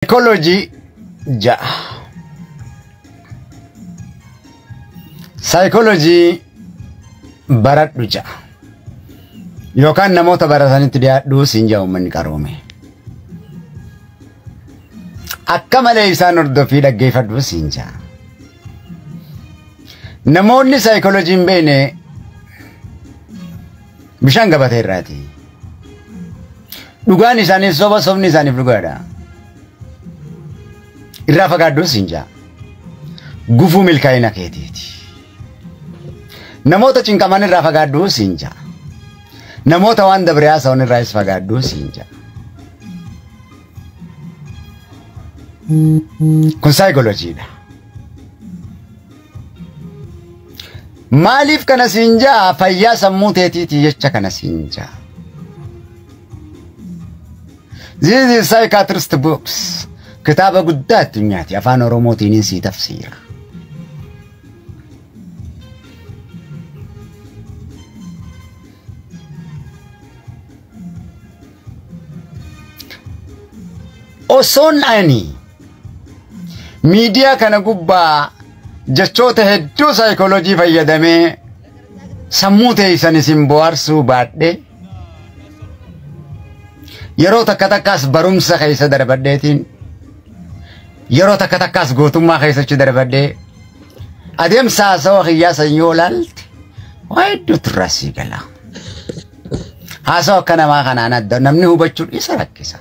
Saayikooloojii ja'a. Saayikooloojii baradhu ja'a. Yookaan namoota baratanitti dhiyaadhu siin ja'a uummanni qaroome. Akka malee isaan hordofii dhaggeeffadhu siin ja'a. Namoonni saayikooloojii hin beekne bishaan gabatee irraati. Dhugaan isaaniif soba, sobni isaaniif dhugaadha. Irraa fagaadhu siin ja'a. Gufuu milkaa'ina keetiiti. Namoota cinqaman irraa fagaadhu siin ja'a. Namoota waan dabre haasa'an irraas fagaadhu siin ja'a. Kun saayikooloojiidha. Maaliif kana siin ja'a? Fayyaa sammuu teetiiti jecha kana siin ja'a. This is psychiatrist books. Kitaaba guddaa addunyaati. Afaan Oromootiin sii tafsiira. Osoon ani miidiyaa kana gubbaa jechoota hedduu saayikooloojii fayyadamee sammuu teessan isin bohaarsuu baadhee yeroo takka takkaas barumsa keessa darbadheetiin yeroo takka takkaas gootummaa keessachi darbadhee adeemsa haasawa kiyyaa san yoo ilaalte waa hedduutu irraa sii gala. Haasawa akka namaa kanaan adda namni hubachuun isa rakkisa.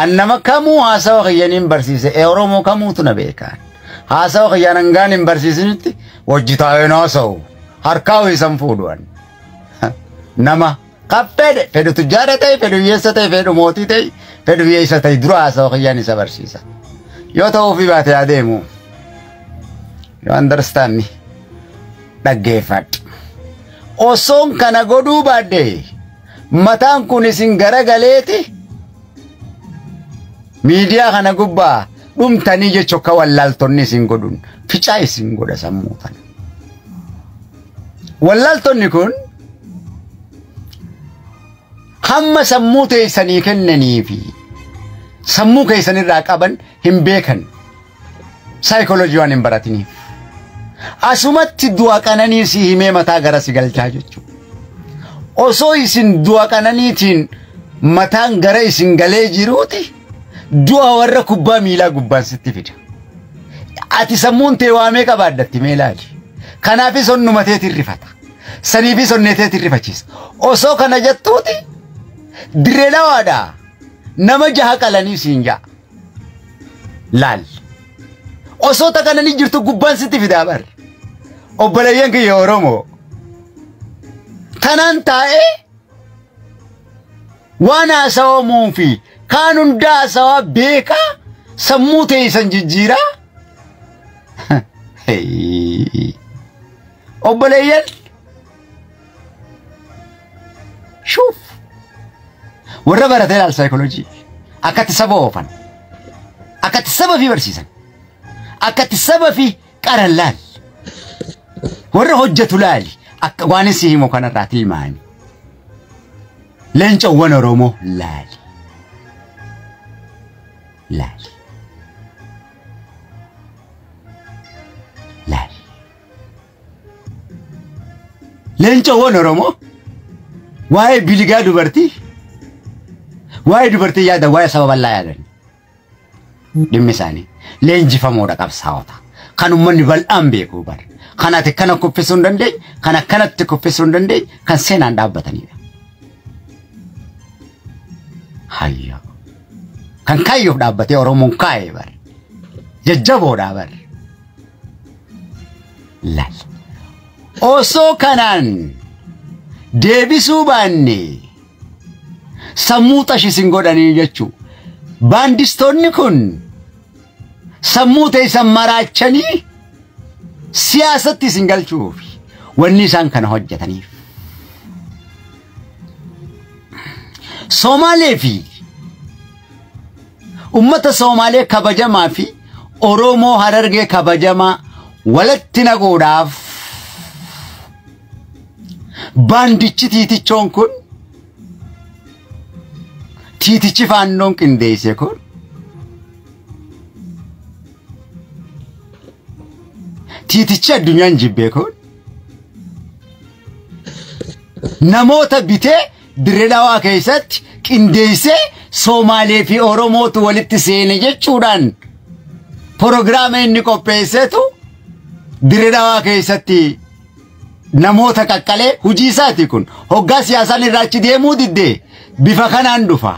An nama kamuu haasawa kiyyaniin barsiise Oromoo kamuutu na beekan. Haasawa kiyyaan hangaan hin barsiisinitti wajji taa'een haasa'u harkaa isan fuudhuan. Nama kan fedhe fedhu tujjaara ta'e, fedhu hiyyeessa ta'e, fedhu mootii ta'e, fedhu hiyyeessa ta'e dura haasawa kiyyaan isa barsiisa. Yoo ta'uufii baate adeemu. You understand me? Dhaggeeffadhu. Osoon kana godhuu baadhee mataan kun isin garagaleeti miidiyaa kana gubbaa dhumtanii jechuun akka wallaaltonni isin godhun ficaa isin godha sammuu tana. Wallaaltonni kun hamma sammuu teessanii kennanii fi sammuu keessanirraa qaban hin beekan. Saayikooloojii waan hin baratiniif. Asumatti du'a qananii si himee mataa gara si galchaa jechuudha. Osoo isin du'a qananiitiin mataan gara isin galee jiruuti du'a warra kubbaa miilaa gubbaan sitti fida. Ati sammuun tee waamee qabaaddatti mee ilaali. Kanaafis onnuma teetiin rifata. Saniifis onnee teetiin rifachiisa. Osoo kana jettuuti dirree lawaadhaa nama jaha qalanii siin ja'a. Laal. Osoo takananii jirtu gubbaan sitti fidaa bar. Obboleeyyan kiyya Oromoo. Tanaan taa'ee waan haasawamuu fi kaan hunda haasawaa beekaa sammuu teessan jijjiiraa. Obboleeyyan shuuf warra baratee ilaal saayikooloojii akkatti saba oofan, akkatti saba fi barsiisan, akkatti saba fi qaran laal, warra hojjetu laali akka waan isin himu kanarraa tilmaami. Leencawwan Oromoo laali. Laali. Laali. Leencawwan Oromoo waa'ee biligaa dubartii, waa'ee dubartii yaadan, waa'ee saba bal'aa yaadan. Dhimmi isaanii leenjifamoodha qabsaa'ota. Kan uummanni bal'aan beeku bar. Kan ati kana kuffisuu hin dandeenye, kan akkanatti kuffisuu hin dandeenye, kan seenaan dhaabbatanidha. Hayya. Kan kaayyoof dhaabbatee Oromoon kaa'ee bar. Jajjaboodha bar. Laal. Osoo kanaan deebisuu baanne sammuu xashisin godhanii jechuu. Baandistoonni kun sammuu teessan maraachanii siyaasatti isin galchuuf wanni isaan kana hojjetaniif. Somaalee fi uummata Somaalee kabajamaa fi Oromoo Harargee kabajamaa walitti naquudhaaf baandichi tiitichoon kun tiitichi faannoon qindeesse kun Tiitichi addunyaan jibbee kun namoota bitee Dirree Dhawaa keessatti qindeessee Somaalee fi Oromootu walitti seene jechuudhaan proogiraama inni qopheessetu Dirree Dhawaa keessatti namoota qaqqalee hojii isaati kun hoggaa siyaasaan irraa achi deemuu diddee bifa kanaan dhufa.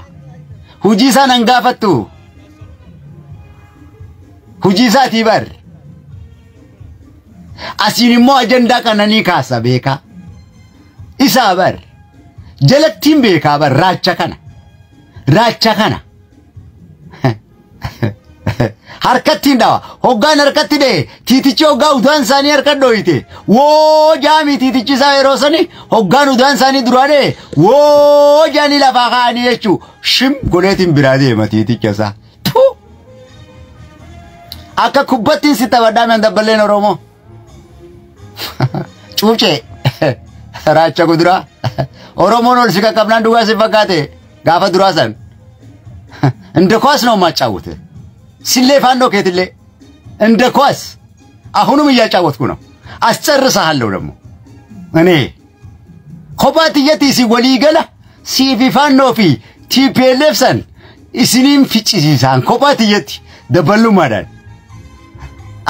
Hojii isaan hangaafattu. Hojii isaatii bar. Asiin immoo ajandaa kananii kaasa beekaa. Isaa bar. Jalattiin beekaa bar raacha kana. Raacha kana. Harkattiin dhawa. Hoggaan harkatti dha'e. Tiitichi hoggaa udaan isaanii harka dhooyite. Woo jaami tiitichi isaa yeroo sani hoggaan udaan isaanii duraa dha'e. Woo jaanii lafaa kaa'anii jechuu. Shim godheetiin biraa deema tiiticha isaa. Akka kubbattiin si taphadhaa mi'aan dabballeen Oromoo. Cuucee. Raacha kuduraa. Oromoon ol si qaqqabnaan dhugaa si fakkaate gaafa duraa san. እንደ ኳስ ነው የማጫውትህ። ሲሌ ፋኖ ከየትሌ እንደ ኳስ አሁንም እያጫወትኩ ነው። አስጨርሰሃለሁ ደግሞ እኔ ኮፓትየቲ ሲ ወሊገላ ሲፊ ፋኖ ፊ ቲፒኤልኤፍ ሰን ኢስኒም ፊጭሲሳን ኮፓትየቲ ደበሉ ማዳን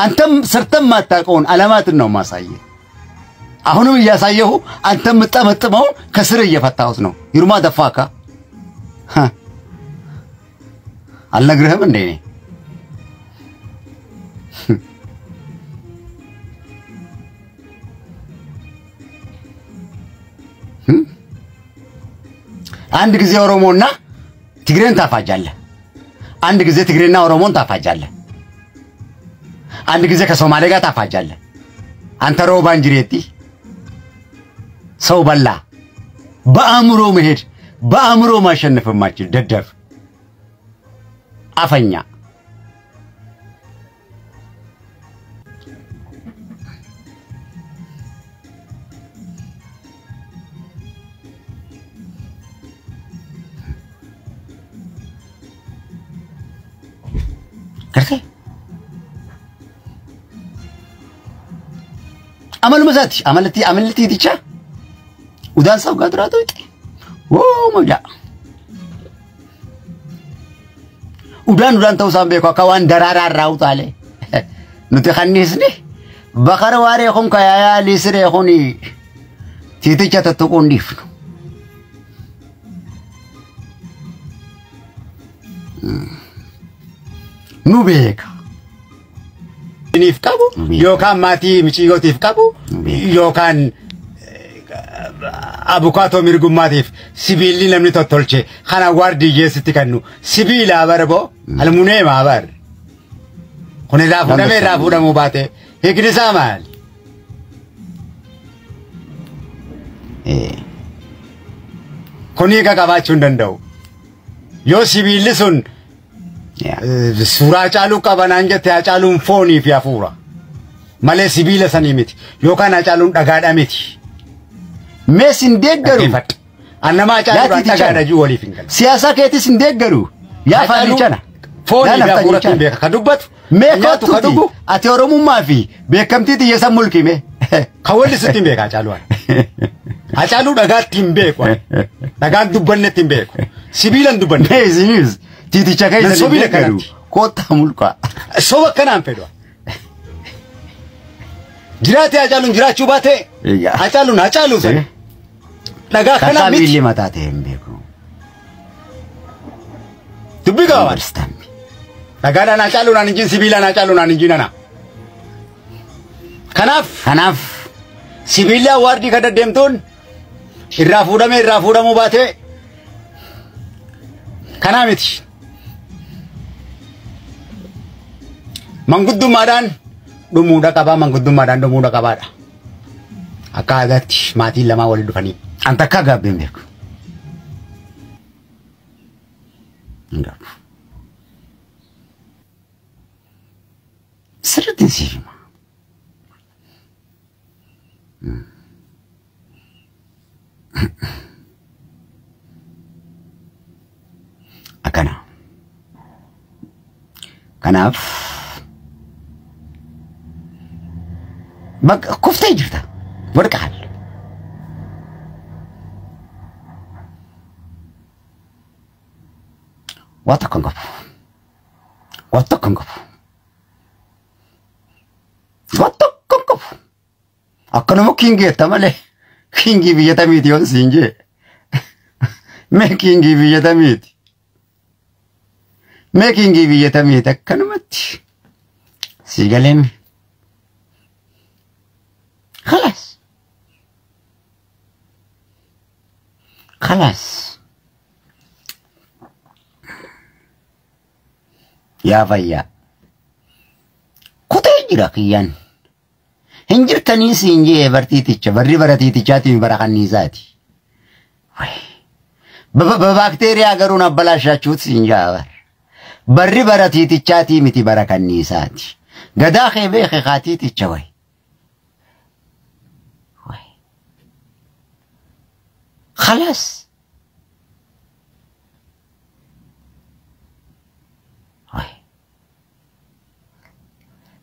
አንተም ሰርተም ማታውቀውን አለማትን ነው ማሳየ። አሁንም እያሳየሁ አንተም የምጠመጥመውን ከስር እየፈታሁት ነው። ይሩማ ደፋካ አልነግርህም እንዴ እኔ? አንድ ጊዜ ኦሮሞና ትግሬን ታፋጃለህ። አንድ ጊዜ ትግሬና ኦሮሞን ታፋጃለህ። አንድ ጊዜ ከሶማሌ ጋር ታፋጃለህ። አንተ ሮባ እንጅሬቲ ሰው በላ። በአእምሮ መሄድ በአእምሮ ማሸነፍ የማችል ደደብ አፈኛ። Gartee? Amaluma isaati. Amalatti amalli tiitichaa udaan isaa waggaa duraa ta'e. Woo mawjaa. Udaan udaan ta'uu isaan beeku akka waan daraaraa irraa utaalee. Nuti kanniisni bakara waaree kun kayaayaa liisiree kun tiiticha tuttuquun dhiifnu. Nu beeka. Iniif qabu yookaan maatii miciyyootiif qabu yookaan abukaatoo mirgummaatiif sibiilli namni tottolche kana waardiyyeessitti kennu sibiilaa barboo almuneemaa bar. Kun irraa fuudhamee irraa fuudhamuu baate hiikni isaa maali? Kun hiika qabaachuu hin danda'u. Yoo sibiilli sun suuraa Hacaaluu qabanaan jette Hacaaluun foonii fi hafuura malee sibiila sanii miti yookaan Hacaaluun dhagaadha miti. Mees hin deeggaru. Annama Hacaaluudhaan dhagaadha jiru waliif hin galu. Siyaasa keetis hin deeggaru. Yaa faanichana. Foonii fi hafuura ittiin beeka ka dubbatu. Mee kottuuti ka dhugu. Ati Oromummaa fi beekamtii xiyyeessan mulqi mee. Ka wallisu ittiin beeka Hacaaluudhaan. Hacaaluu dhagaatti hin beeku. Dhagaan dubbannetti hin beeku. Sibiila hin dubbanne. Mee isinis tiiticha keessa hin deeggaru. Kottaa mulqaa. Soba akkanaan fedhu. Jiraate Hacaaluun jiraachuu baate Hacaaluun Hacaaluu sana. Dhagaa kanaa miti. Miilli mataa ta'e hin beeku. Dubbii gabaabaa. Dhagaadhaan Hacaaluun hin jiin sibiilaan Hacaaluun hin jiin ana. Kanaaf sibiilli awwaardii kan deddeemtuun irraa fuudhamee irraa fuudhamuu baate kanaa miti. Manguddummaadhaan dhumuudha qabaa manguddummaadhaan dhumuudha qabaadha. Akka aadaatti maatiin lamaa waliin dhufanii. An takkaa gaabbee hin beeku. Hin gaabbu. Sirriitti siif hima. Akkana. Kanaaf Bakka kuftee jirta. Warqaal. Waa tokko hin qabu. Waa tokko hin qabu. Waa tokko hin qabu. Akkanuma kiingii jetta malee kiingii biyya tamiiti yoon siin jee. Mee kiingii biyya tamiiti. Mee kiingii biyya tamiiti akkanumatti. Sii galeemi. خلاص خلاص yaa fayyaa kutee jira kiyyaan hin jirtanii siin jee bartiiticha barri baratiitichaatiin bara kanniisaati. Baakteeriyaa garuu abbalaashaachuut siin jaa bar. Barri baratiitichaatii miti bara kanniisaati. Gadaa kee beeke kaatiiticha wayi. خلاص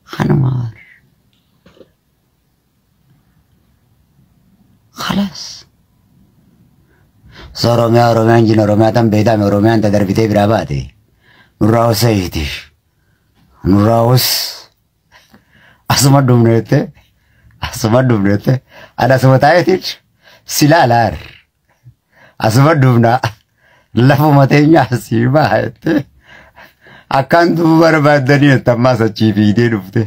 خنمار خلاص oromiyaa oromiyaan jin oromiyaa tan beekame oromiyaan ta darbitee biraa baate nurraa hoseeti nurraa hos asuma dhumneette asuma dhumneette ana asuma taa'eetit silaalaar asuma dhumna lafuma teenya asii baay'atte akkaan dubu barbaaddanii ammaas achii fiigdee dhufte.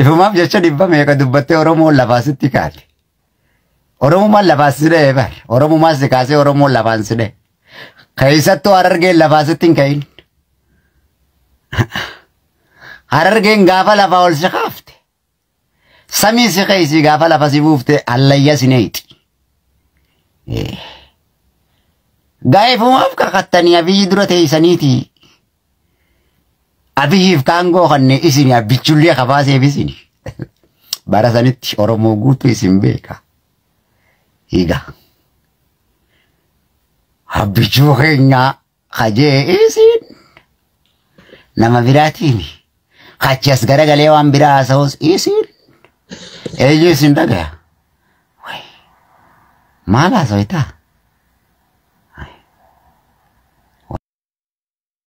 Ifumaaf jecha dhibba meeqa dubbattee Oromoon lafaa sitti kaate. Oromummaan lafaa si dha'e bar. Oromummaan si kaasee Oromoon lafaan si dha'e. Keessattuu Harargeen lafaa sitti hin ka'in. Harargeen gaafa lafaa ol si kaafte. Samii si keessa gaafa lafa si buufte allayya si neeti. Gaa'ifumaaf kakattanii abiyyi dura teessaniiti. Abiyyiif kaangoo kanne isin abbichullee kabaaseef isin. Bara sanitti Oromoo guutuu isin beeka. Higa. Abbichuu keenya kajee isin. Nama biraatiin. Kachi as garagalee waan biraa haasa'us isin. Eenyu isin dhagaya? Maal haasawaitaa?